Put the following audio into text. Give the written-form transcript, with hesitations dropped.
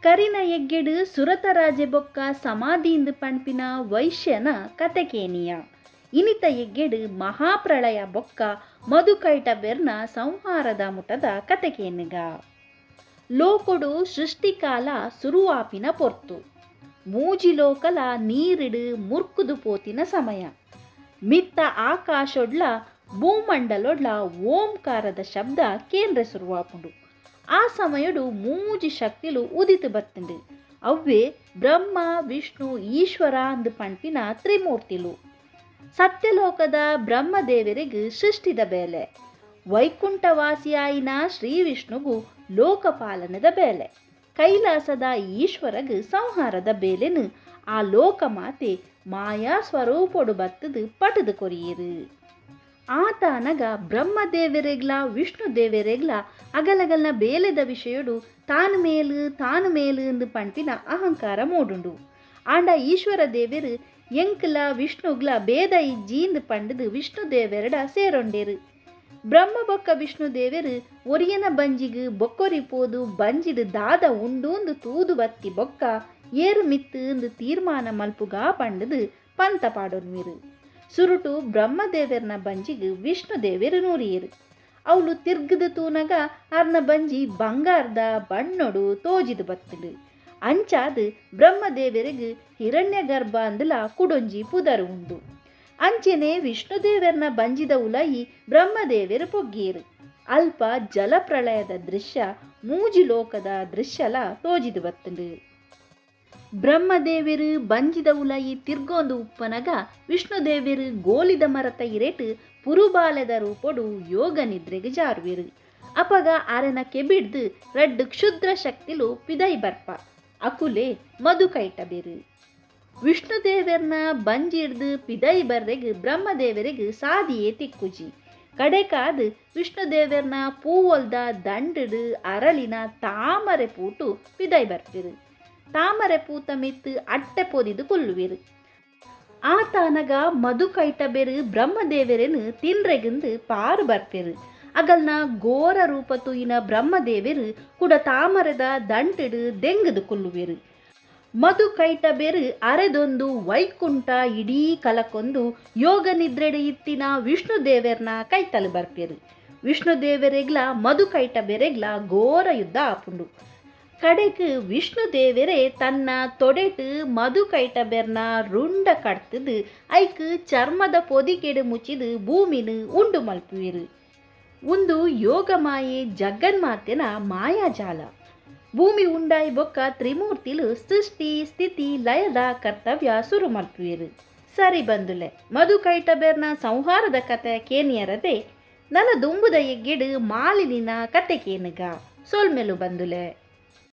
ಕರಿನ ಎಗ್ಗೆಡ್ ಸುರತ ರಾಜೆ ಬೊಕ್ಕ ಸಮಾಧೀಂದ್ ಪಣ್ಪಿನ ವೈಶ್ಯನ ಕತೆ ಕೇನಿಯ. ಇನಿತ ಎಗ್ಗೆಡ್ ಮಹಾಪ್ರಳಯ ಬೊಕ್ಕ ಮಧುಕೈಟಬೆರ್ನ ಸಂಹಾರದ ಮುಟದ ಕತೆ ಕೇನುಗ. ಲೋಕೊಡು ಸೃಷ್ಟಿಕಾಲ ಸುರುವಾಪಿನ ಪೊರ್ತು. ಮೂಜಿ ಲೋಕಲ ನೀರಿಡ್ ಮುರ್ಕುದು ಪೋತಿನ ಸಮಯ. ಮಿತ್ತ ಆಕಾಶೊಡ್ಲ ಭೂಮಂಡಲೊಡ್ಲ ಓಂಕಾರದ ಶಬ್ದ ಕೇನ್ರೆ ಸುರುವಾಪುಂಡು. ಆ ಸಮಯೊಡು ಮೂಜಿ ಶಕ್ತಿಲು ಉದಿತ್ ಬತ್ತ್ಂಡ್. ಅವ್ವೇ ಬ್ರಹ್ಮ, ವಿಷ್ಣು, ಈಶ್ವರ ಅಂದ್ ಪಣ್ಪಿನ ತ್ರಿಮೂರ್ತಿಲು. ಸತ್ಯಲೋಕದ ಬ್ರಹ್ಮದೇವೆರೆಗ್ ಸೃಷ್ಟಿದ ಬೇಲೆ. ವೈಕುಂಠವಾಸಿಯಾಯಿನ ಶ್ರೀ ವಿಷ್ಣುಗು ಲೋಕಪಾಲನೆದ ಬೇಲೆ. ಕೈಲಾಸದ ಈಶ್ವರಗ್ ಸಂಹಾರದ ಬೇಲೆನ್ ಆ ಲೋಕಮಾತೆ ಮಾಯಾ ಸ್ವರೂಪೊಡು ಬತ್ತುದು ಪಟುದು ಕೊರಿಯೆರ್. ಆತಾನಗ ಬ್ರಹ್ಮದೇವೆರೆಗ್ಲ ವಿಷ್ಣು ದೇವೆರೆಗ್ಲ ಅಗಲಗಲ್ನ ಬೇಲೆದ ವಿಷಯೊಡು ತಾನು ಮೇಲ್ ತಾನು ಮೇಲ್ ಇಂದ್ ಪಣ್ಪಿನ ಅಹಂಕಾರ ಮೂಡುಂಡು. ಆಂಡ ಈಶ್ವರ ದೇವೆರ್ ಎಂಕ್ಲ ವಿಷ್ಣುಗ್ಲ ಭೇದ ಇಜ್ಜಿ ಇಂದ್ ಪಂಡುದು ವಿಷ್ಣು ದೇವೆರೆಡ ಸೇರೊಂಡೆರ್. ಬ್ರಹ್ಮ ಬೊಕ್ಕ ವಿಷ್ಣು ದೇವೆರ್ ಒರಿಯನ ಬಂಜಿಗ್ ಬೊಕ್ಕೊರಿ ಪೋದು ಬಂಜಿಡ್ ದಾದ ಉಂಡೂಂದು ತೂದು ಬತ್ತಿ ಬೊಕ್ಕ ಏರ್ ಮಿತ್ತ್ ಇಂದ್ ತೀರ್ಮಾನ ಮಲ್ಪುಗ ಪಂಡುದು ಪಂತ ಪಾಡೊನ್ವೆರ್. ಸುರುಟು ಬ್ರಹ್ಮದೇವೆರ್ನ ಬಂಜಿಗ್ ವಿಷ್ಣು ದೇವೆರ್ ನೂರಿಯೆರ್. ಅವ್ಲು ತಿರ್ಗ್ದ್ ತೂನಗ ಆರ್ನ ಬಂಜಿ ಬಂಗಾರ್ದ ಬಣ್ಣೊಡು ತೋಜಿದ್ ಬತ್ತ್ಂಡ್. ಅಂಚಾದ್ ಬ್ರಹ್ಮದೇವೆರೆಗ್ ಹಿರಣ್ಯಗರ್ಭ ಅಂದ್ಲ ಕುಡೊಂಜಿ ಪುದರ್ ಉಂಡು. ಅಂಚೆನೆ ವಿಷ್ಣುದೇವೆರ್ನ ಬಂಜಿದ ಉಲಯಿ ಬ್ರಹ್ಮದೇವೆರ್ ಪೊಗ್ಗಿಯೆರ್. ಅಲ್ಪ ಜಲಪ್ರಳಯದ ದೃಶ್ಯ ಮೂಜಿ ಲೋಕದ ದೃಶ್ಯಲ ತೋಜಿದ್ ಬತ್ತ್ಂಡ್. ಬ್ರಹ್ಮದೇವೆರ್ ಬಂಜಿದ ಉಲಯಿ ತಿರ್ಗೊಂದು ಉಪ್ಪನಗ ವಿಷ್ಣುದೇವೆರ್ ಗೋಲಿದ ಮರತ ಇರೆಟ್ ಪುರುಬಾಲೆದ ರೂಪೊಡು ಯೋಗ ನಿದ್ರೆಗ್ ಜಾರುವೆರ್. ಅಪಗ ಆರೆನ ಕೆಬಿಡ್ದ್ ರಡ್ಡ್ ಕ್ಷುದ್ರ ಶಕ್ತಿಲು ಪಿದಯಿ ಬರ್ಪ. ಅಕುಲೇ ಮಧುಕೈಟಬೆರ್. ವಿಷ್ಣುದೇವೆರ್ನ ಬಂಜಿಡ್ದ್ ಪಿದಯಿ ಬರ್ರೆಗ್ ಬ್ರಹ್ಮದೇವೆರೆಗ್ ಸಾದಿಯೇ ತಿಕ್ಕುಜಿ. ಕಡೆಕಾದ್ ವಿಷ್ಣುದೇವೆರ್ನ ಪೂವೊಲ್ದ ದಂಡ್ಡ್ ಅರಳಿನ ತಾಮರೆ ಪೂಟು ಪಿದಯಿ ಬರ್ಪೆರ್. ತಾಮರೆ ಪೂತ ಮಿತ್ತ್ ಅಟ್ಟೆ ಪೊದಿದ್ ಕುಲ್ಲುವೆರ್. ಆತಾನಗ ಮಧುಕೈಟಬೆರ್ ಬ್ರಹ್ಮದೇವೆರೆನ್ ತಿನ್ರೆಗ್ಂದ್ ಪಾರ್ ಬರ್ಪೆರ್. ಅಗಲ್ನ ಘೋರ ರೂಪ ತೂಯಿನ ಬ್ರಹ್ಮದೇವೆರ್ ಕುಡ ತಾಮರೆದ ದಂಟ್ಡ್ ದೆಂಗ್ದ್ ಕುಲ್ಲುವೆರ್. ಮಧುಕೈಟಬೆರ್ ಅರೆದೊಂದು ವೈಕುಂಠ ಇಡೀ ಕಲಕೊಂದು ಯೋಗ ನಿದ್ರೆಡ್ ಇತ್ತಿನ ವಿಷ್ಣುದೇವೆರ್ನ ಕೈತಲ್ ಬರ್ಪೆರ್. ವಿಷ್ಣುದೇವೆರೆಗ್ಲ ಮಧುಕೈಟಬೆರೆಗ್ಲ ಘೋರ ಯುದ್ಧ ಆಪುಂಡು. ಕಡೆಕ್ ವಿಷ್ಣುದೇವೆರೇ ತನ್ನ ತೊಡೆಟ್ ಮಧುಕೈಟಬೆರ್ನ ರುಂಡ ಕಡ್ತ್ದ್ ಐಕ್ ಚರ್ಮದ ಪೊದಿಕೆಡ್ ಮುಚ್ಚಿದ್ ಭೂಮಿನ್ ಉಂಡು ಮಲ್ಪುವೆರ್. ಉಂದು ಯೋಗಮಾಯೆ ಜಗನ್ಮಾತೆನ ಮಾಯಾಜಾಲ. ಭೂಮಿ ಉಂಡಾಯಿ ಬೊಕ್ಕ ತ್ರಿಮೂರ್ತಿಲು ಸೃಷ್ಟಿ, ಸ್ಥಿತಿ, ಲಯದ ಕರ್ತವ್ಯ ಸುರು ಮಲ್ಪುವೆರ್. ಸರಿ ಬಂಧುಲೆ, ಮಧುಕೈಟಬೆರ್ನ ಸಂಹಾರದ ಕತೆ ಕೇನಿಯರದೆ ನನ ದುಂಬುದ ಎಗ್ಗೆಡ್ ಮಾಲಿನಿನ ಕತೆ ಕೇನುಗ. ಸೊಲ್ಮೆಲು ಬಂಧುಲೆ.